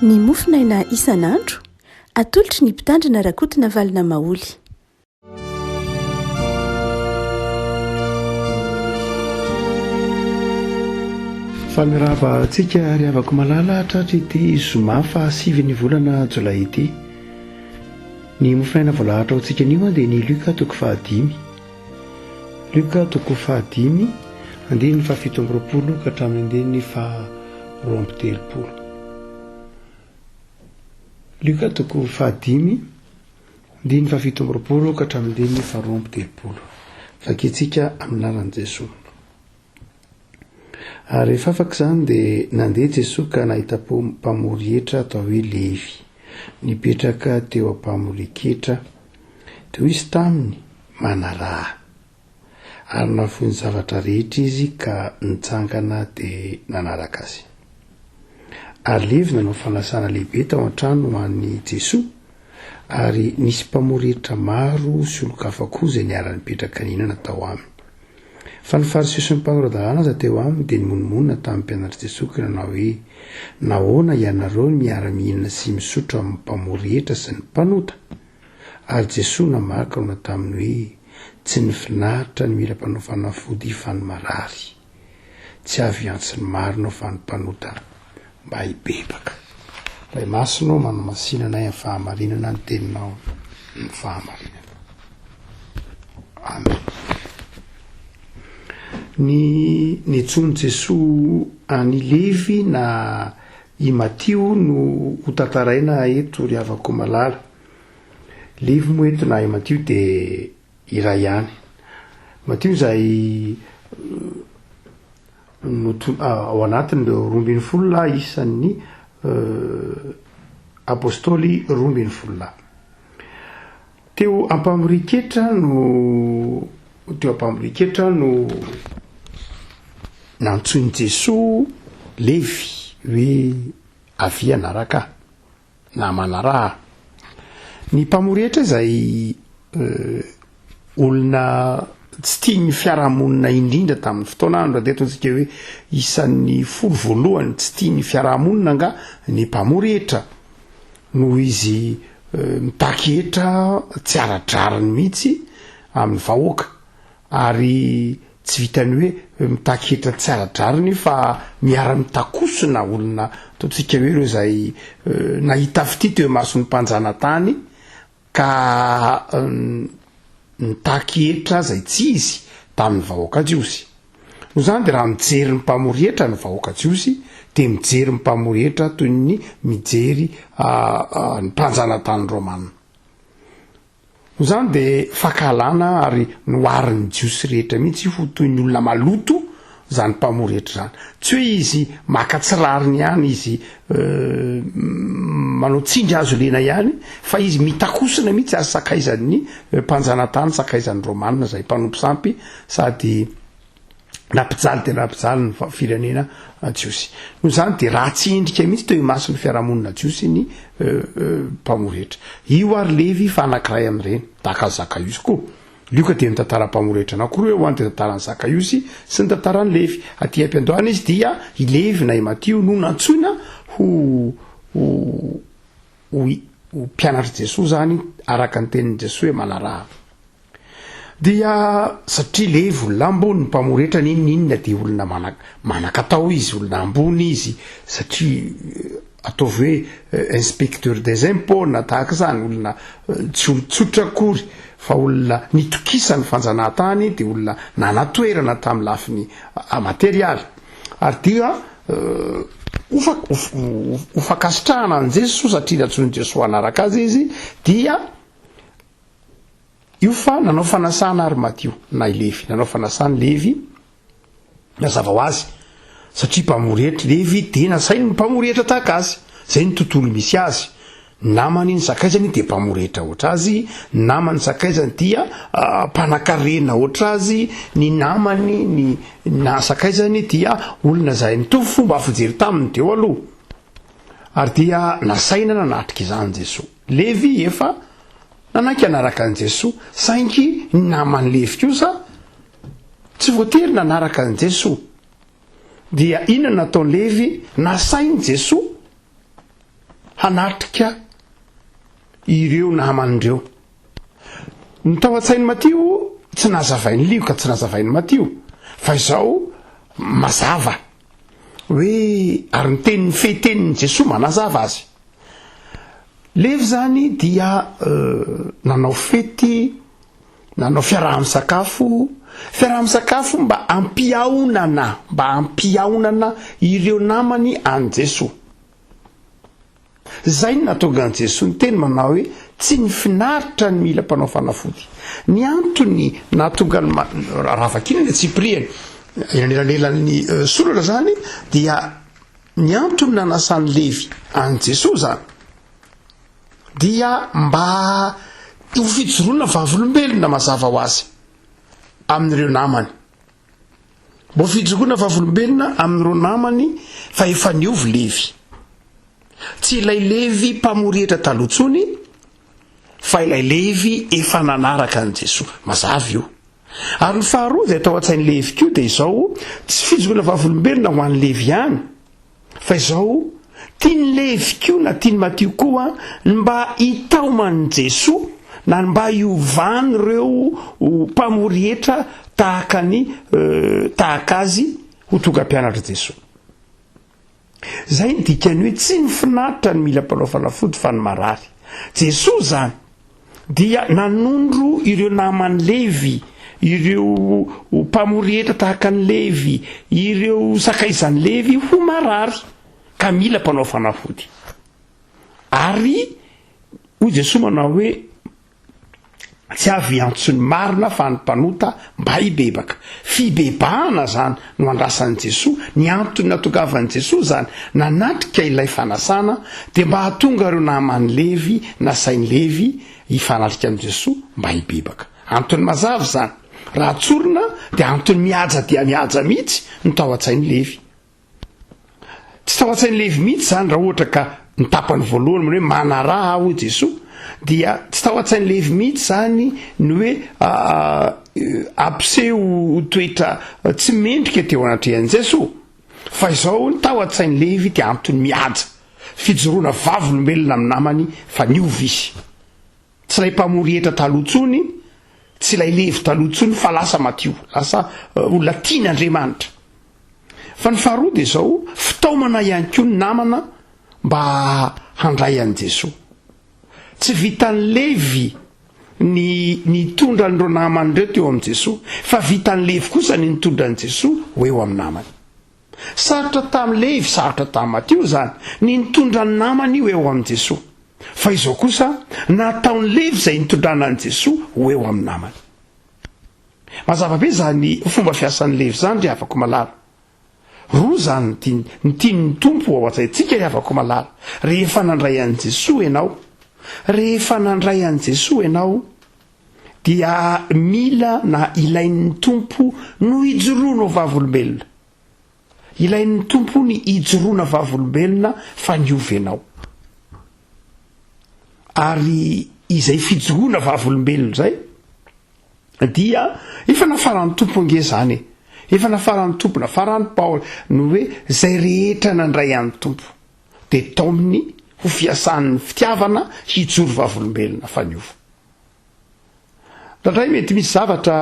Ny mofonaina isan'andro, atolotry ny Mpitandrina Rakotonavalona Maholy. Fa mirava antsika ry havako malala tratry ity zoma fahasivy ny volana jolay ity. Ny mofonaina voalahatra ho antsika anio dia ny Luka toko fahadimy. Luka toko fahadimy, andininy fahafito amby roapolo ka hatramin'ny andininy faharoa amby telopolo. Luka toko fahadimy, andininy fahafito amby roapolo ka hatramin'ny andininy faharoa amby telopolo. Vakintsika amin'ny anaran'i Jesoa. Ary rehefa afaka izany dia nandeha Jesoa ka nahita mpamory hetra atao hoe Levy, nipetraka teo am-pamorian-ketra. Dia hoy izy taminy, Manaraha Ahy. Ary nafoy ny zavatra rehetra izy ka nitsangana dia nanaraka Azy. Ary Levy nanao fanasana lehibe tao an-trano ho an'i Jesoa, ary nisy mpamory hetra maro sy olon-kafa koa izay niara-nipetraka nihinana tao aminy. Fa ny Fariseo sy ny mpanora-dalàna aza teo aminy dia nimonomonona tamin'ny mpianatr'i Jesoa ka nanao hoe, Nahoana ianareo no miara-mihinana sy misotro amin'ny mpamory hetra sy ny mpanota? Ary Jesoa namaly ka nanao taminy hoe, Tsy ny finaritra no mila mpanao fanafody fa ny marary. Tsy avy hiantso ny marina aho fa ny mpanota mba hibebaka. Ray Masina ô, manamasina anay amin'ny fahamarinana ny teninao ny fahamarinana. Amen. Ny nitsoin'i Jesoa an'i Levy na i Matio no ho tantaraina eto ry havako malala. Levy moa eto na i Matio dia iray ihany. Matio izay no ao anatin'ireo 12 lahy isan'ny apostoly 12 lahy. Teo am-pamorian-ketra no teo am-pamorian-ketra no nantsoin'i Jesoa Levy hoe avia hanaraka ahy na manaraha ahy. Ny mpamory hetra izay olona tsy tian'ny fiarahamonina indrindra tamin'ny fotoana andro raha teto antsika hoe isan'ny folo voalohany tsy tian'ny fiarahamonina angaha ny mpamory hetra noho izy mitaky hetra tsy ara-drariny mihitsy amin'ny vahoaka ary tsy vitan'ny hoe mitaky hetra tsy ara-drariny fa miara-mitakosona olona ataontsika hoe ireo izay nahita fitia teo imason'ny mpanjanatany ka nitaky hetra izay tsy izy tamin'ny vahoaka jiosy. Noho izany dia raha mijery ny mpamory hetra ny vahoaka jiosy dia mijery ny mpamory hetra toy ny mijery ny mpanjanatany romana. Noho izany dia fankahalana ary noharin'ny Jiosy rehetra mihitsy ho toy ny olona maloto izany mpamory hetra izany. Tsy hoe izy maka tsy rariny ihany, izy manao tsindry hazo lena ihany, fa izy mitakosona mihitsy ary sakaizan'ny mpanjanatany, sakaizan'ny Romana izay mpanompo sampy sady nampijaly dia nampijaly ny firenena jiosy. Noho izany dia ratsy endrika mihitsy teo imason'ny fiarahamonina jiosy ny mpamory hetra. Io ary Levy fa anankiray amin'ireny, tahaka an'i Zakaiosy koa. Lioka dia mitantara mpamory hetra anankiroa eo, dia tantaran'i Zakaiosy sy ny tantaran'i Levy. Aty am-piandohana izy dia i Levy na i Matio no nantsoina ho ho ho ho mpianatr'i Jesoa izany araka ny tenin'i Jesoa hoe manaraha. Dia satria Levy olona ambony, mpamory hetra n'inon'inona dia olona mana- manan-katao izy, olona ambony izy satria ataovy hoe inspecteur des impôts na tahaka izany, olona tsy olon-tsotra akory fa olona nitokisan'ny fanjanahantany dia olona nanan-toerana tamin'ny lafiny materialy. Ary dia ho fa- ho fankasitrahana an'i Jesoa satria nantsoin'i Jesoa hanaraka azy izy dia Io fa nanao fanasana ary Matio, na i Levy. Nanao fanasana i Levy, mazava ho azy, satria mpamory hetra i Levy, dia nasainy ny mpamory hetra tahaka azy. Izay ny tontolo misy azy. Ny namany, ny sakaizany dia mpamory hetra hoatra azy, ny namany, ny sakaizany dia mpanankarena hoatra azy, ny namany, ny na sakaizany dia olona izay mitovy fomba fijery taminy teo aloha. Ary dia nasaina nanatrika izany Jesoa. Levy efa Nanaiky hanaraka an'i Jesoa, saingy ny naman'i Levy kosa tsy voatery nanaraka an'i Jesoa. Dia inona no nataon'i Levy? Nasain'i Jesoa. hanatrika ireo namany ireo. Ny tao an-tsain'i Matio tsy nazavain'i Lioka, tsy nazavain'i Matio, fa izao mazava hoe ary ny tenin'ny fehintenin'i Jesoa manazava azy. Levy izany dia nanao fety, nanao fiaraha-misakafo, fiaraha-misakafo mba hampihaonana, mba hampihaonana ireo namany an'i Jesoa. Izay no nahatonga an'i Jesoa niteny manao hoe, Tsy ny finaritra ny mila mpanao fanafody. Ny antony nahatonga ny raha vakiana ny antsipiriany elanelanelan'ny eh, soratra izany dia ny antony nanasan'i Levy an'i Jesoa izany dia mba ho fijoroana vavolombelona mazava ho azy amin'ireo namany. Mba ho fijoroana vavolombelona amin'ireo namany fa efa niovy Levy. Tsy ilay Levy mpamory hetra taloha intsony fa ilay Levy efa nanaraka an'i Jesoa. Mazava io. Ary ny faharoa izay tao an-tsain'i Levy koa dia izao, tsy fijoroana vavolombelona ho an'i Levy ihany, Fa izao, tian'i Levy koa na tian'i Matio koa ny mba hitaoman'i Jesoa na ny mba hiovan'ireo mpamory hetra tahaka ny tahaka azy ho tonga mpianatr'i Jesoa. Izay ny dikan'ny hoe tsy ny finaritra ny mila mpanao fanafody fa ny marary. Jesoa izany dia nanondro ireo naman'i Levy, ireo mpamory hetra tahaka an'i Levy, ireo sakaizan'i Levy ho marary ka mila mpanao fanafody. Ary hoy Jesoa manao hoe, Tsy avy hiantso ny marina fa ny mpanota mba hibebaka. Fibebahana izany no andrasan'i Jesoa, ny antony nahatongavan'i Jesoa izany nanatrika ilay fanasana dia mba hahatonga ireo naman'i Levy nasain'i Levy hifanatrika amin'i Jesoa mba hibebaka. Antony mazava izany. Raha tsorina dia antony mihaja dia mihaja mihitsy no tao an-tsain'i Levy. Tsy tao an-tsain'i Levy mihitsy izany raha ohatra ka ny tapany voalohany manao hoe manaraha aho hoy Jesoa dia tsy tao an-tsain'i Levy mihitsy izany ny hoe hampiseho toetra tsy mendrika teo anatrehan'i Jesoa fa izao ny tao an-tsain'i Levy dia antony mihaja fijoroana vavolombelona amin'ny namany fa niova izy. Tsy ilay mpamory hetra taloha intsony, tsy ilay Levy taloha intsony fa lasa Matio, lasa olona tian'Andriamanitra. Fa ny faharoa dia izao, fitaomana ihany koa ny namana mba handray an'i Jesoa. Tsy vitan'i Levy ny nitondra an'ireo namany ireo teo amin'i Jesoa, fa vitan'i Levy kosa ny nitondra an'i Jesoa ho eo amin'ny namany. Sarotra tamin'i Levy, sarotra tamin'i Matio izany, ny nitondra ny namany ho eo amin'i Jesoa. Fa izao kosa, nataon'i Levy izay nitondrana an'i Jesoa ho eo amin'ny namany. Mazava be izany fomba fiasan'i Levy izany ry havako malala. Roa izany ny tiany, ny tian'ny Tompo ho ao an-tsaintsika ry havako malala, rehefa nandray an'i Jesoa ianao, rehefa nandray an'i Jesoa ianao, dia mila na ilain'ny Tompo no hijoroanao vavolombelona. Ilain'ny Tompo ny hijoroana vavolombelona fa niova ianao. Ary izay fijoroana vavolombelona izay dia efa nafaran'ny Tompo ange izany e. Efa nafaran'ny Tompo, nafaran'i Paoly, ny hoe izay rehetra nandray an'ny Tompo dia taominy ho fiasan'ny fitiavana hijoro vavolombelona fa niova. Indraindray mety misy zavatra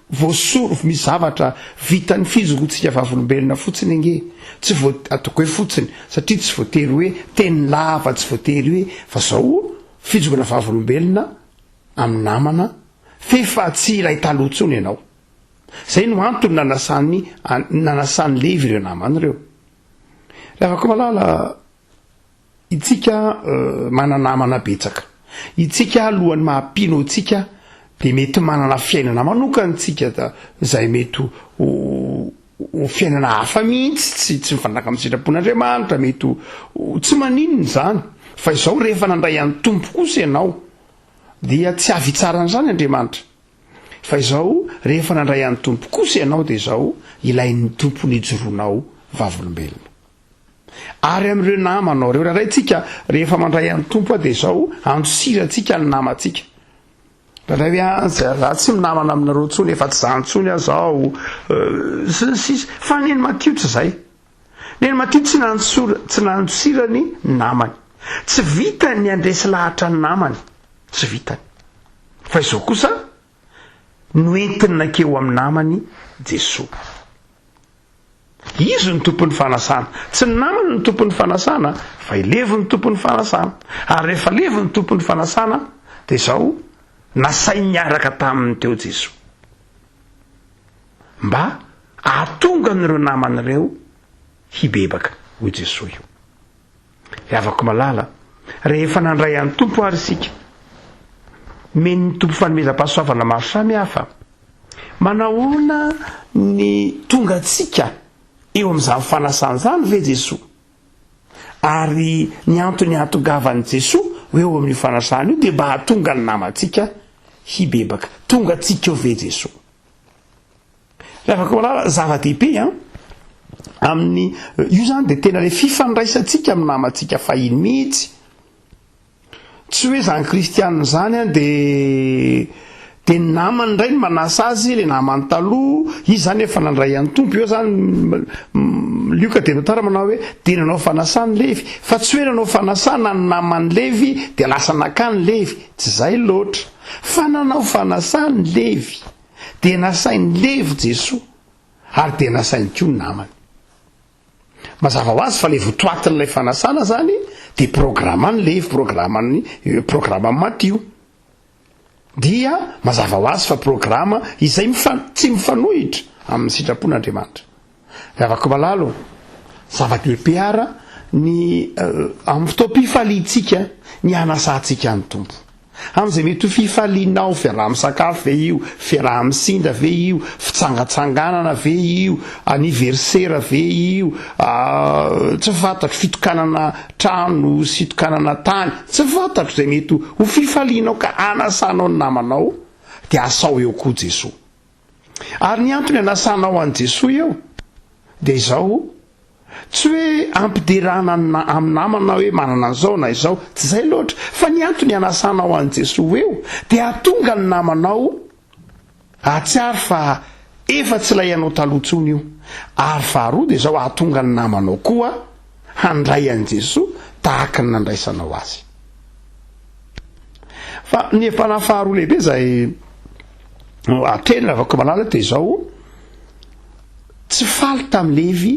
voasoro, misy zavatra vitan'ny fijoroantsika vavolombelona fotsiny ange, tsy voa, ataoko hoe fotsiny, satria tsy voatery hoe teny lava, tsy voatery hoe, fa zao fijoroana vavolombelona amin'ny namana f'efa tsy ilay taloha intsony ianao. Zay no antony nanasany, nanasan'i Levy ireo namany ireo. Ry havako malala, Itsika mana-namana betsaka. Itsika alohan'ny maha mpino antsika dia mety manana fiainana manokana tsika da izay mety ho ho fiainana hafa mihitsy, tsy tsy mifanaraka amin'ny sitrapon'Andriamanitra, mety ho tsy maninona izany. Fa izao rehefa nandray an'ny Tompo kosa ianao dia tsy avy hitsara an'izany Andriamanitra. Fa izao rehefa nandray an'ny Tompo kosa ianao dia izao ilain'ny Tompo ny hijoroanao vavolombelona. Ary amin'ireo namanao ireo, indraindray tsika rehefa mandray an'ny Tompo dia izao andosirantsika ny namantsika. Indraindray hoe ah, za tsy minamana aminareo intsony, efa tsy zany intsony aho zao, eh, sy ny sisa. Fa ny an'i Matio tsy izay. Neny Matio tsy nantsora, tsy nandosirany ny namany. Tsy vitany ny handresy lahatra ny namany. Tsy vitany. Fa izao kosa, noentiny nankeo amin'ny namany Jesoa. Izy no tompon'ny fanasana. Tsy ny namany no tompon'ny fanasana, fa i Levy no tompon'ny fanasana. Ary rehefa Levy no tompon'ny fanasana, dia izao, nasainy niaraka taminy teo Jesoa. Mba hahatonga an'ireo namany ireo hibebaka, hoy Jesoa io. Ry havako malala, rehefa nandray an'ny Tompo ary isika, nomen'ny Tompo fanomezam-pahasoavana maro samihafa, manahoana ny tonga antsika eo amin'izany fanasana izany ve Jesoa? Ary ny antony hahatongavan'i Jesoa ho eo amin'io fanasana io dia mba hahatonga ny namantsika hibebaka. Tonga antsika eo ve Jesoa? Ry havako malala, zava-dehibe an, amin'ny, io zany dia tena le fifandraisantsika amin'ny namantsika fahiny mihitsy. Tsy hoe zany kristianina zany an de de ny namany indray no manasa azy, le namany taloha, izy zany efa nandray an'ny Tompo, eo zany Lioka dia mitantara manao hoe dia nanao fanasana Levy, fa tsy hoe nanao fanasana ny naman'i Levy dia lasa nakany Levy, tsy zay loatra, fa nanao fanasana Levy. Dia nasain'i Levy Jesoa, ary dia nasainy koa ny namany. Mazava ho azy fa ilay votoatin'ilay fanasana izany dia programan'i Levy, programan'ny, programan'i Matio. Dia mazava ho azy fa programa izay mifa, tsy mifanohitra amin'ny sitrapon'Andriamanitra. Ry havako malala ô, zava-dehibe ara ny amin'ny fotoam-pifaliantsika ny hanasantsika ny Tompo. Amin'izay mety ho fifalianao, fiaraha-misakafo ve io, fiaraha-misinda ve io, fitsangatsanganana ve io, anniversaire ve io, tsy fantatro, fitokanana trano sy fitokanana tany, tsy fantatro izay mety ho fifalianao ka anasanao ny namanao, dia asao eo koa Jesoa. Ary ny antony anasanao an'i Jesoa eo dia izao, tsy hoe ampiderana ny amin'ny namana hoe manana an'izao na izao, tsy izay loatra, fa ny antony anasanao an'i Jesoa eo dia hahatonga ny namanao hahatsiaro fa efa tsy ilay ianao taloha intsony io, ary faharoa dia izao hahatonga ny namanao koa handray an'i Jesoa tahaka ny nandraisanao azy. Fa ny hevi-panahy faharoa lehibe izay atrehina Ravakomalala dia izao, tsy faly tamin'i Levy,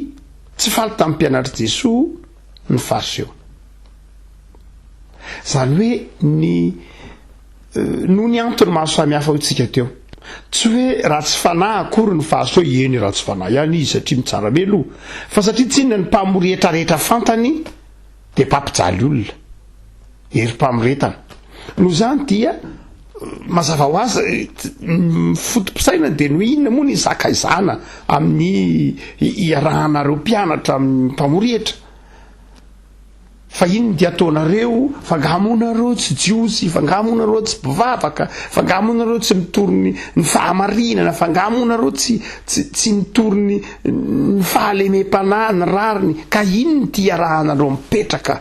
tsy faly tamin'ny mpianatr'i Jesoa ny Fariseo. Izany hoe ny noho ny antony maro samihafa hoy tsika teo. Tsy hoe ratsy fanahy akory ny Fariseo, eny ratsy fanahy ihany izy satria mitsara meloha, fa satria tsinona ny mpamory hetra rehetra fantany dia mpampijaly olona. Herim-pamoretana. Noho izany dia mazava ho azy ny foto-pisainana dia ny hoe inona moa ny hizakaizana amin'ny iarahanareo mpianatra amin'ny mpamory hetra? Fa inona ity ataonareo? Fa angaha moa nareo tsy jiosy? Fa angaha moa nareo tsy mpivavaka? Fa angaha moa nareo tsy mitory ny ny fahamarinana? Fa angaha moa nareo tsy tsy tsy mitory ny ny fahalemem-panahy, ny rariny? Ka inona ity iarahanareo mipetraka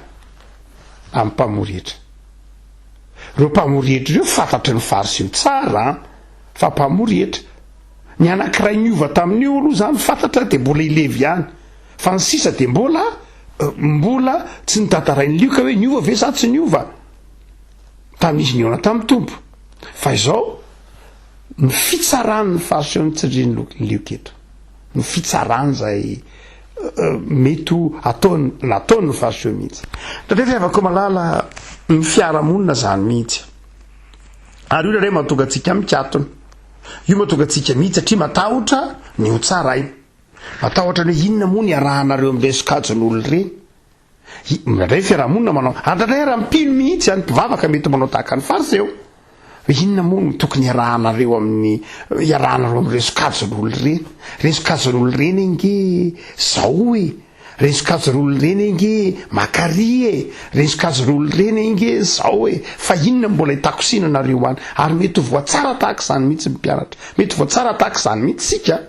amin'ny mpamory hetra? Ireo mpamory hetra ireo fantatry ny Fariseo tsara an, fa mpamory hetra. Ny anankiray niova tamin'io aloha izany fantatra dia mbola i Levy ihany. Fa ny sisa dia mbola mbola tsy notantarain'i Lioka hoe niova ve sa tsy niova tamin'izy nihaona tamin'ny Tompo. Fa izao, ny fitsaran'ny Fariseo no tsindrin'i Lioka eto. Ny fitsarany izay mety ho ataony, nataon'ny Fariseo mihitsy. Indraindray ry havako malala, ny fiarahamonina izany mihitsy. Ary io indraindray mahatonga antsika mikatona. Io mahatonga antsika mihitsy satria matahotra ny ho tsaraina. Matahotra ny hoe inona moa ny iarahanareo amin'ireny sokajin'olona ireny. Indraindray ny fiarahamonina manao, ary indraindray ary mpino mihitsy, any mpivavaka mety manao tahaka ny Fariseo. Hoe inona moa no tokony iarahanareo amin'ny, iarahanareo amin'ireny sokajin'olona ireny. Ireny sokajin'olona ireny ange zao e. Ireny sokajin'olona ireny ange makary e. Ireny sokajin'olona ireny ange zao e. Fa inona no mbola hitakosinanareo any. Ary mety ho voatsara tahaka izany mihitsy ny mpianatra. Mety ho voatsara tahaka izany mihitsy isika.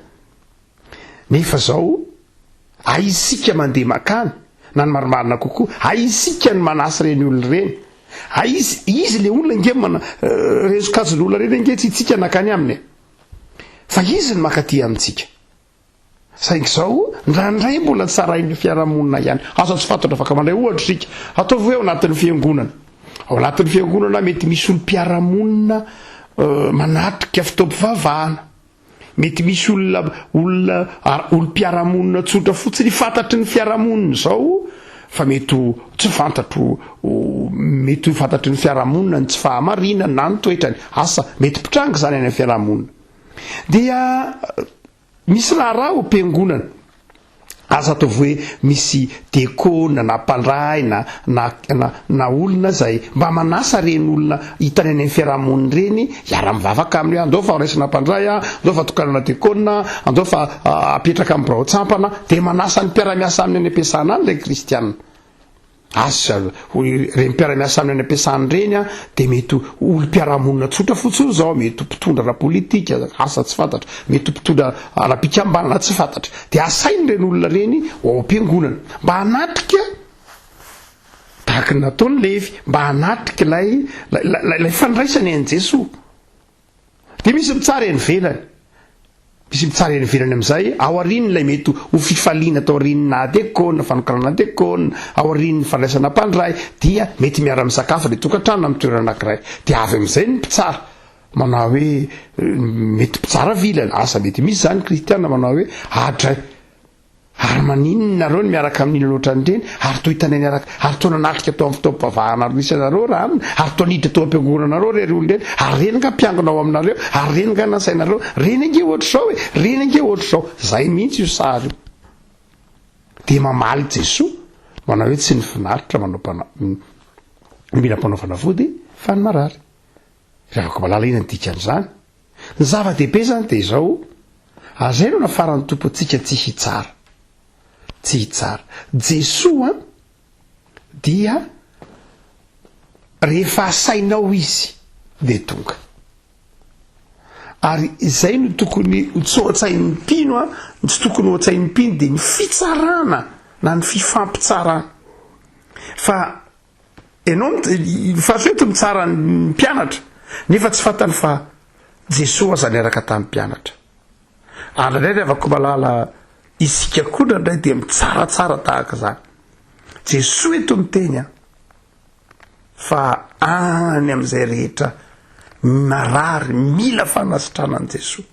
Nefa zao, ay isika mandeha makany, na ny marimarina kokoa, ay isika no manasa ireny olona ireny. Ay izy, izy le olona ange mana, ireny sokajin'olona ireny ange tsy itsika nakany aminy e. Fa izy no makaty amintsika. Saingy izao, indraindray mbola tsarain'ny fiarahamonina ihany. Asa tsy fantatra afaka mandray ohatra isika. Ataovy hoe ao anatin'ny fiangonana. Ao anatin'ny fiangonana mety misy olom-piarahamonina manatrika fotoam-pivavahana. Mety misy olona olona olom-piarahamonina tsotra fotsiny fantatry ny fiarahamonina izao fa mety ho tsy fantatro mety ho fantatry ny fiarahamonina ny tsy fahamarinany na ny toetrany. Asa, mety mpitranga izany any amin'ny fiarahamonina. Dia Misy raharaha ao am-piangonana. Aza ataovy hoe misy diakona na mpandray na na na na olona izay mba manasa ireny olona hitany any amin'ny fiaraha-monina ireny hiara-mivavaka aminy hoe andao fa raisina mpandray a, andao fa tokanana diakona, andao fa apetraka amin'ny biraon-tsampana, dia manasa ny mpiara-miasa aminy any am-piasana any ilay kristiana. Asa, hoy ireny mpiara-miasa aminy any am-piasana ireny an, dia mety ho olom-piarahamonina tsotra fotsiny izao, mety ho mpitondra ara-politika, asa tsy fantatra, mety ho mpitondra ara-pikambanana, tsy fantatra. Dia asainy ireny olona ireny ho ao am-piangonana, mba hanatrika, tahaka ny nataon'i Levy, mba hanatrika ilay, ilay, ilay fandraisany an'i Jesoa. Dia misy mitsara eny ivelany. Misy mitsara eny ivelany amin'izay, aorian'ilay mety ho fifaliana taorian'ny naha-dekona, fanokanana dekona, aorian'ny fandraisana mpandray, dia mety miara-misakafo ilay tokantrano amin'ny toerana anankiray. Dia avy amin'izay ny mpitsara manao hoe, mety mpitsara vilana, asa mety misy izany kristiana manao hoe, adray, Ary maninona nareo no miaraka amin'iny loatra an'ireny? Ary toa hitanay niaraka, ary toa nanatrika tao amin'ny fotoam-pivavahanareo nisy anareo ra aminy, ary toa niditra tao am-piangonanareo re ry olona ireny, ary ireny nga mpiangona ao aminareo, ary ireny nga nasainareo, ireny ange ohatr'izao e, ireny ange ohatr'izao. Zay mihitsy io sary io. Dia mamaly Jesoa, manao hoe tsy ny finaritra manao mpana, ny mila mpanao fanafody fa ny marary. Ry havako malala inona ny dikan'izany? Ny zava-dehibe izany dia izao, ary izay no nafaran'ny Tompo antsika tsy hitsara. Tsy hitsara. Jesoa dia rehefa asainao Izy dia tonga. Ary izay no tokony ho tsy ao an-tsain'ny mpino, ny tsy tokony ho an-tsain'ny mpino dia ny fitsarana na ny fifampitsarana. Fa Ianao no fahasoa mitsara ny mpianatra nefa tsy fantany fa Jesoa aza niaraka tamin'ny mpianatra. Ary indraindray ry havako malala isika koa indraindray dia mitsaratsara tahaka izany. Jesoa eto miteny an, fa any amin'izay rehetra marary mila fanasitranan'i Jesoa,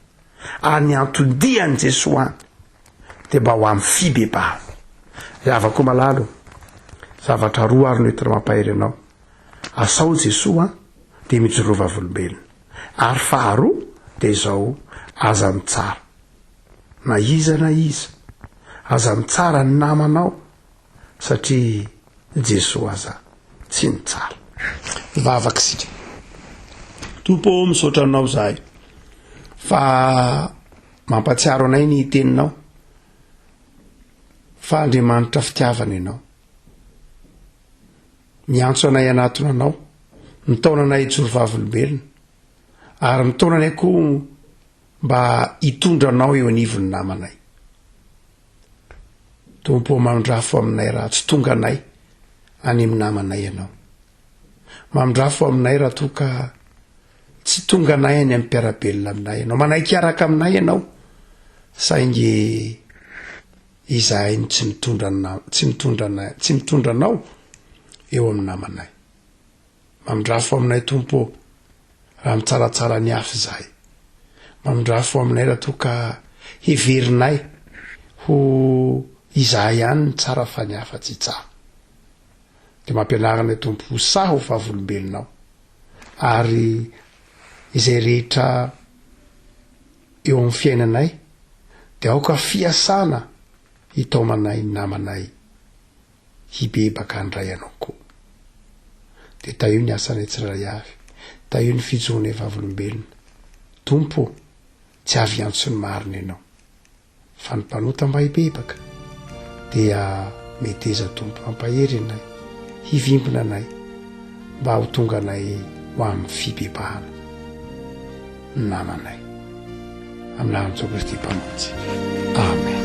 ary ny anton-dian'i Jesoa any dia mba ho amin'ny fibebahana. Ry havako malala o, zavatra roa ary no entina mampahery anao, asao Jesoa dia mijoroa vavolombelona. Ary faharoa dia izao, aza mitsara na iza na iza, aza mitsara ny namanao satria Jesoa aza tsy nitsara. Hivavaka isika. Tompo ô, misaotra Anao izahay fa Mampatsiaro anay ny teninao fa Andriamanitra fitiavana ianao. Miantso anay hanatona anao, mitaona anay hijoro vavolombelona, ary mitaona anay koa mba hitondra anao eo anivon'ny namanay. Tompo ô, mamindrafo aminay raha tsy tonga anay any amin'ny namanay ianao. Mamindrafo aminay raha toa ka Tsy tonga anay any amin'ny mpiara-belona aminay ianao. Manaiky hiaraka aminay ianao, saingy izahay no tsy mitondra anao, tsy mitondra anay, tsy mitondra anao eo amin'ny namanay. Mamindrafo aminay Tompo ô, raha mitsaratsara ny hafa izahay. Mamindrafo aminay raha toa ka heverinay ho izahay ihany ny tsara fa ny hafa tsy tsara. Dia mampianara anay Tompo ho sahy ho vavolombelonao. Ary izay rehetra eo amin'ny fiainanay dia aoka fiasana hitaomanay ny namanay hibebaka handray anao koa. Dia tahio ny asanay tsirairay avy, tahio ny fijoroanay vavolombelona. Tompo ô, tsy avy hiantso ny marina Ianao. Fa ny mpanota mba hibebaka dia meteza Tompo hampahery anay, hivimbina anay mba ho tonga anay ho amin'ny fibebahana namanay. Amin'ny anaran'i Jesoa Kristy Mpamonjy. Amen.